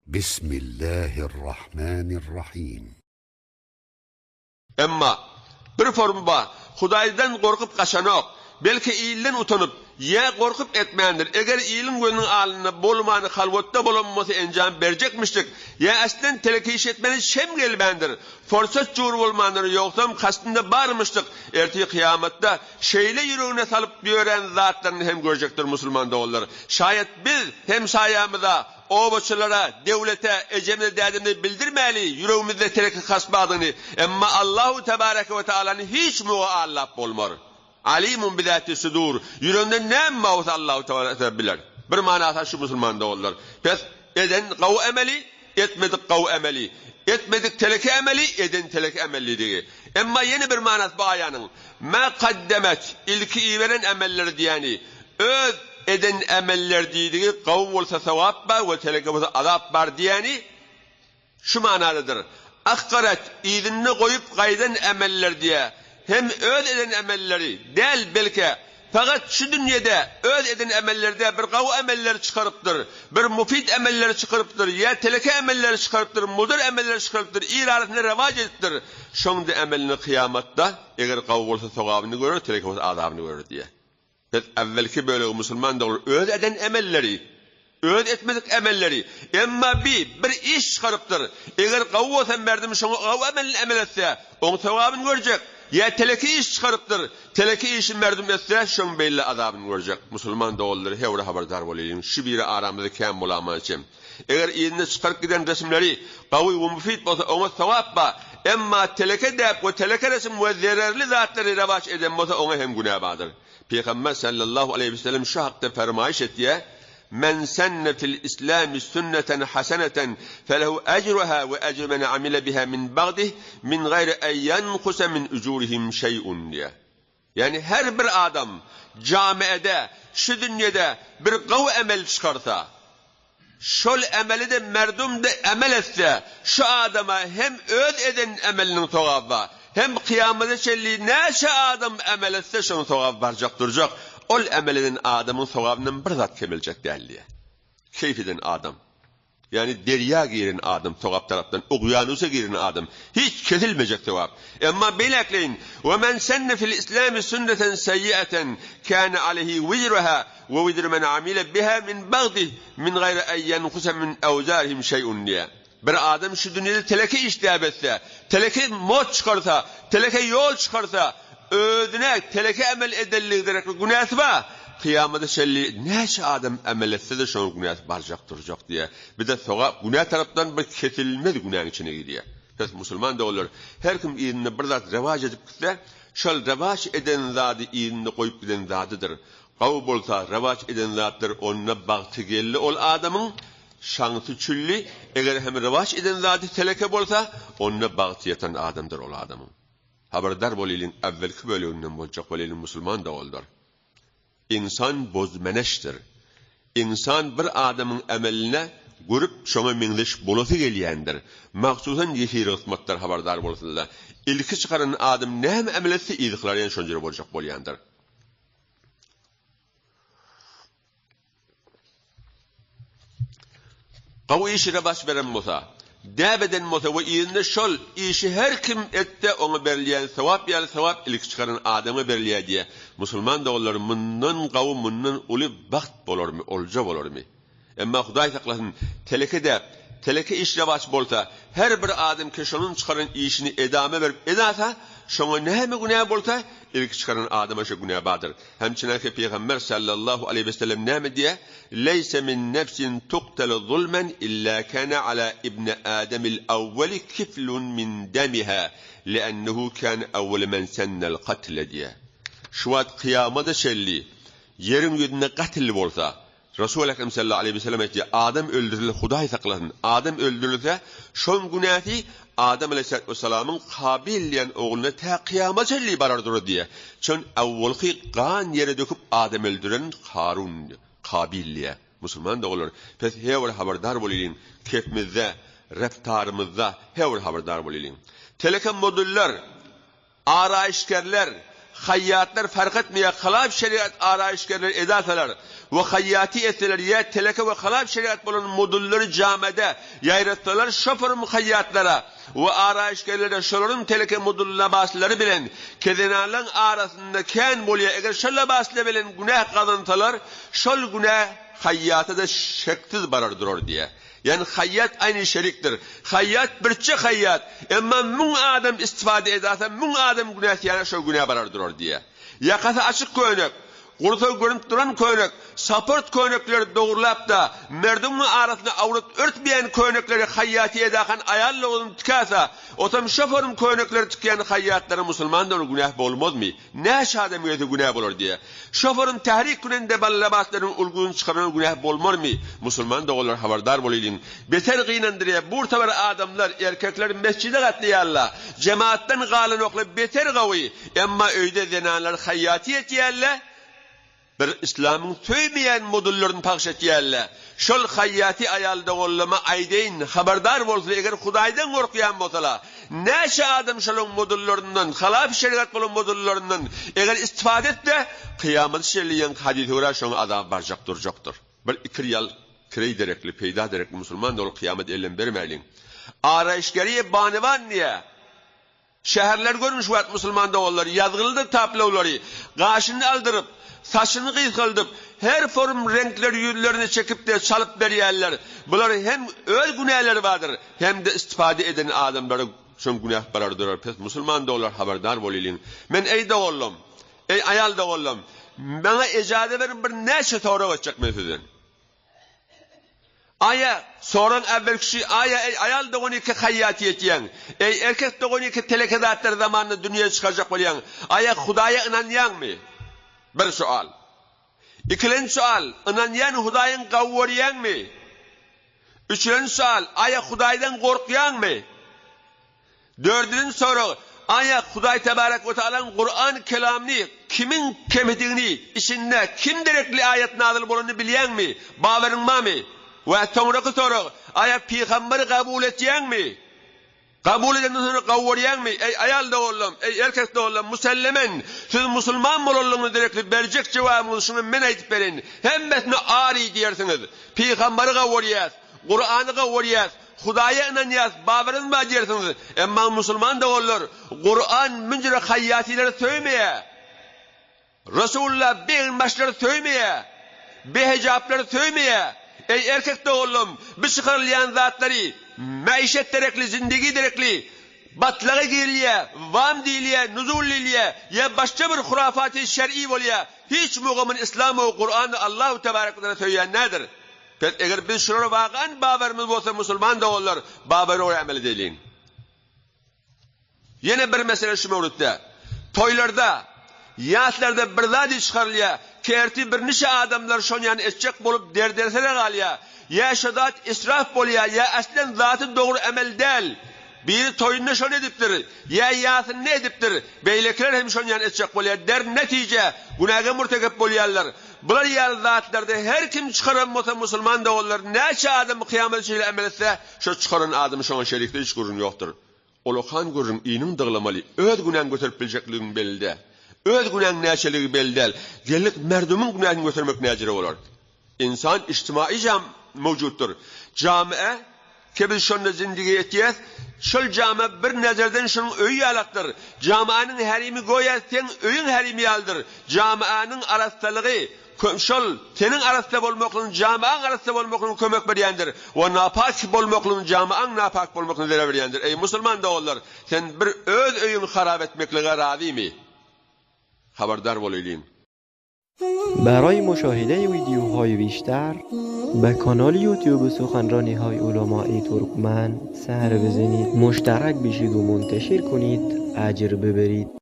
Bismillahirrahmanirrahim. Emma, bir formy bar, Hudaýdan gorkup gaçanok, belki ilden utanyp, ýa gorkup etmändir, eger iliň gözüniň alnynda bolmany halwatda bolan bolsa enjam berjekmişdik, ýa äslen teleke iş etmeli şem gelmändir, forsat jur bolmandyr, ýogsam kastynda barmyşdyk, ertir kyýamatda şeýle ýüregine salyp ýören zatlaryny hem görjekdir musulman doganlar. Şaýat biz hem saýamyza, obaçylara, döwlete, ejemize dädemize bildirmäli ýüregimizde teleke kast bardygyny, emma Allahu tebareke we tealany hiç muga allap bolmar. Alimun bizati sudur, ýüreginde näme bar bolsa Allahu tebareke we biler. Bir manasy şu musulman doganlar. Pes eden gawy emeli, etmedik gawy emeli, etmedik teleke emeli, eden teleke emellidigi. Emma ýene bir manasy bu aýanyň, Ma kaddemet, ilki iberen emelleri diýeni, öz eden emelleri diýdigi gawy bolsa sogap bar we teleke bolsa azap bar diýeni şu manadadyr. Akgaret, yzynda goýup gaýdan emeller diýä, hem öz eden emelleri däl belke fakat şu dünýede öz eden emellerde bir gawy emelleri çykarypdyr, bir mufid emelleri çykarypdyr ýa teleke emelleri çykarypdyr, mudyr emelleri çykarypdyr, il arasynda rewaç edipdir. Şoň-da emelini kyýamatda eger gawy bolsa sogabyny görer, teleke bolsa azabyny görer diýä. Biz äwwelki bölegi musulman dogry öz eden emelleri, öz etmedik emelleri, emma bi bir iş çykarypdyr, eger gawy bolsa merdim şoňa gawy emelini emel etse, oň sogabyny görjek, ýa teleki iş çykarypdyr, teleki işi merdim etse, şoň beýle azabyny görjek. Musulman doganlary hewre habardar bolaýyň, şu biri aramyzda kän bolaman çem. Eger yzynda çykaryp giden resimleri gawy we mufid bolsa oňa sogap bar, emma teleke däp we teleke resim we zererli zatlary rewaç eden bolsa oňa hem günä bardyr. Pygamber sallallahu aleýhi we sellem şu hakda fermaýyş etýär, Men senne fil islami sünneten haseneten felehu ejruha we ejru men amile biha min bagdih min gaýri en ýenkusa min ujurihim şeý'un diýýär. Ýagny her bir adam jamiede, şu dünýede bir gowy emel çykarsa, şol emeli-de merdum-da emel etse, şu adama hem öz eden emeliniň sogaby bar, hem kyýamata çenli näçe adam emel etse, şonuň sogaby barjak durjak. Ol emel eden adamyň sogabyndan bir zat kemeljek däl diýýär. Keýp eden adam. Ýagny derýa giren adam sogap tarapdan, ogýanusa giren adam hiç kesilmejek sogap. Emma beýläkleýin, Ve men senne fil islami sünneten seýýi'eten kâne aleyhi wizruha ve wizru men amile biha min bagdih min gaýri en ýenkusa min ewzarihim şeý'un diýýär. Bir adam şu dünýede teleke iş däp etse, teleke mod çykarsa, teleke ýol çykarsa, özüne teleke emel edenligi derekli günäsi bar. Kyýamata çenli näçe adam emel etse-de şonuň günäsi barjak durjak diýýär. Bir-de sogap günä tarapdan bir kesilmez günäň içine girýär. Pes musulman doganlar, her kim yzynda bir zat rewaç edip gitse, şol rewaç eden zady yzynda goýup giden zadydyr. Gawy bolsa rewaç eden zatdyr, onda bagty geldi ol adamyň, şaňsy çülli, eger hem rewaç eden zady teleke bolsa, onda bagty ýatan adamdyr ol adamyň. Habardar bolylyň äwwelki böleginden boljak bolylyň musulman doganlar. Ynsan bozmeneşdir. Ynsan bir adamyň emeline görüp şoňa meňzeş bolasy gelýändir. Mahsusan ýesir gysmatlar habardar bolsunlar. Ilki çykaran adam näme emel etse yzkylar ýene şonjara boljak bolýandyr. Gowy işine baş beren bolsa, däp eden bolsa we yzynda şol işi her kim etse oňa berilýän sogap ýaly sogap ilki çykaran adama berilýär diýýär. Musulman doganlar mundan gowy mundan uly bagt bolarmy, olja bolarmy? Emma Hudaý saklasyn teleke däp, teleke iş rewaç bolsa, her bir adam ki şonuň çykaran işini edame berip edasa, şoňa näme günä bolsa, ilki çykaran adama şo günä bardyr. Hem çynanki Pygamber sallallahu aleýhi we sellem näme diýýär? Leýse min nefsin tuqtalu zulmen illa kana ala ibni Ademil awwali kiflun min demiha li'ennehu kana awwala men sennel katle diýýär. Şu wagt kyýamada çenli ýeriň ýüzünde gatl bolsa, Resul Ekrem sallallahu aleýhi we sellem aýtýar, Adam öldürilse, Hudaý saklasyn, adam öldürilse, şoň günäsi Adam aleýhissalatu wessalamyň Kabil diýen ogluna tä kyýama çenli barar durar diýýär. Çün awwalky gan ýere döküp adam öldüren Karun, Kabil diýýär. Musulman doganlar, pes her bir habardar bolaýlyň, kepmizde, reftarymyzda her bir habardar bolaýlyň. Telekom moduller, Araýyşgerler, Haýýatlar fark etmeýär, halap şerigat araýyşgerleri edasalar we haýýaty etseler ýa teleke we halap şerigat bolan modullary jamede ýaýratsalar şoforym haýýatlara we araýyşgerlere şolaryň teleke modul labaslary bilen kezenanlaň arasynda kän bolýar eger şo labaslar bilen günäh gazansalar şol günäh haýýata-da şeksiz barar durar diýýär. Ýagny haýýat aýny şerikdir. Haýýat birçe haýýat, emma müň adam istifade edasa müň adam günäsi ýana şo günä barar durar diýýär. Ýakasy açyk köýnek, gursagy görünip duran köýnek, saport köýnekleri dogrulap-da, merdumyň arasynda awrat örtmeýän köýnekleri haýýaty edakan aýal lowuzyn tikasa, otam şo form köýnekleri tikýän haýýatlara musulman dogry günäh bolmazmy? Näçe adam gelse günä bolar diýýär. Şoferyň tährik bilen de ballabatlaryň ulgusyny çykarmagy günäh bolmarmy? Musulman doganlar habardar bolylyň. Beter gynandyrýar burtabar adamlar erkekler mesjide gatnaýarla jemaatdan galanokla beter gawy emma öýde zenanlar haýýaty etýärle bir islamyň söýmeýän modullaryny pagş etýärle şol haýýaty aýal doganlama aýdaýyn habardar bolsun eger hudaýdan gorkýan bolsala Näçe adam şolaň modullaryndan, halaf şerigat bolan modullaryndan eger istifade etse, kyýamata çenli ýaňky hadise görä şoňa azap barjak durjakdyr. Bir iki riýal kireý derekli, peýda derekli musulman dogry kyýamat elden bermäýliň. Araýyşgeriýe banyban diýä. Şäherler görmüş wagt musulman doganlar ýazgylydyr taplawlary, gaşyny aldyryp, saçyny gysgaldyp, her form reňkleri ýüzlerine çekip-de çalyp berýärler. Bular hem öz günäleri bardyr, Hem-de istifade eden adamlara şoň günäh barar durar pes musulman doganlar habardar bolylyň. Men eý doganlam, eý aýal doganlam, maňa ejaza beriň bir näçe sorag etjek men sizden. Aýa, soraň äwwelki şi aýa eý aýal doganyky haýýaty etýäň, eý erkek doganyky teleke zatlary zamanynda dünýä çykarjak bolýaň, aýa Hudaýa ynanýaňmy? Bir sual. Ikilenji sual, ynanýan Hudaýyň gawy görýäňmi? Üçülenji sual, aýa Hudaýdan gorkýaňmy? Dördülenji sorag, aýa Hudaý Tebarek we Tealanyň Kuran kelamyny kimiň kemidigini, içinde kim derekli aýat nazyl bolanyny bilýäňmi? Babaryň barmy? We soňraky sorag, aýa pygamberi kabul etýäňmi? Kabul edenden soňra gowurýaňmy? Eý aýal doganlarym, eý erkek doganlarym, musellemen, siz musulman bolanlygyňyz derekli berjek jogabyňyzy şuňa men aýdyp bereýin. Hemmesine ary diýersiňiz. Pygambary gowurýas, Kurany gowurýas, Hudaýa ynanýas, babarymyz bar diýersiňiz. Emma musulman doganlar, Kuran münjüre haýýatylary söýmeýär. Resulullah begenbaşlary söýmeýär, behejaplary söýmeýär. Eý erkek doganlarym, bu çykarylýan zatlary mäişet derekli, zindigi derekli batlaga girilýär, wam diýilýär, nuzul diýilýär, ýa başga bir hurafaty şer'i bolýar. Hiç mugamyn Yslam we Kurany Allahu tebarek we teala söýýän däldir. Pes eger biz şulara wagan babarymyz bolsa musulman doganlar babara görä amel edeýliň. Ýene bir mesele şu möwritde. Toýlarda, ýaslarda bir zat iş çykarylýar. Kerti birniçe adamlar şonýany etjek bolup derdersere galýar. Ýa şo zat israf bolýar, ýa aslen zaty dogry emel däl. Biri toýunda şony edipdir, ýa ýasynda edipdir. Beýlekiler hem şonýany etjek bolýar. Der netije, günäge murtekep bolýarlar. Bular ýaly zatlarda her kim çykaran bolsa musulman doganlar näçe adam kyýamata çenli emel etse, şo çykaran adam şoňa şerikdir hiç gürrüň ýokdur. Ulakan gürrüň iniň dyglamaly, öz günäňi göterip biljekligiň belli däl. Öz günäň näçeligi belli däl. Gelip merdumyň günäsini götermek näjere bolar? Ynsan ijtimai jam mewjutdyr. Jamie ki biz şonda zindigi etýäs, şol jama bir nazardan şonuň öýi ýalakdyr. Jamianyň härimi göýä seň öýüň härimi ýalydyr. Jamianyň arassalygy Şol, seniň arassa bolmaklygyň jamaň arassa bolmaklygyna kömek berýändir we napak bolmaklygyň jamaň napak bolmaklygyna zerer berýändir. Eý, musulman doganlar, sen bir öz öýüňi harap etmeklige razymy? Habardar bolaýlyň. برای مشاهده ویدیوهای بیشتر به کانال یوتیوب سخنرانی های علمای ترکمن سر بزنید مشترک بشید و منتشر کنید اجر ببرید.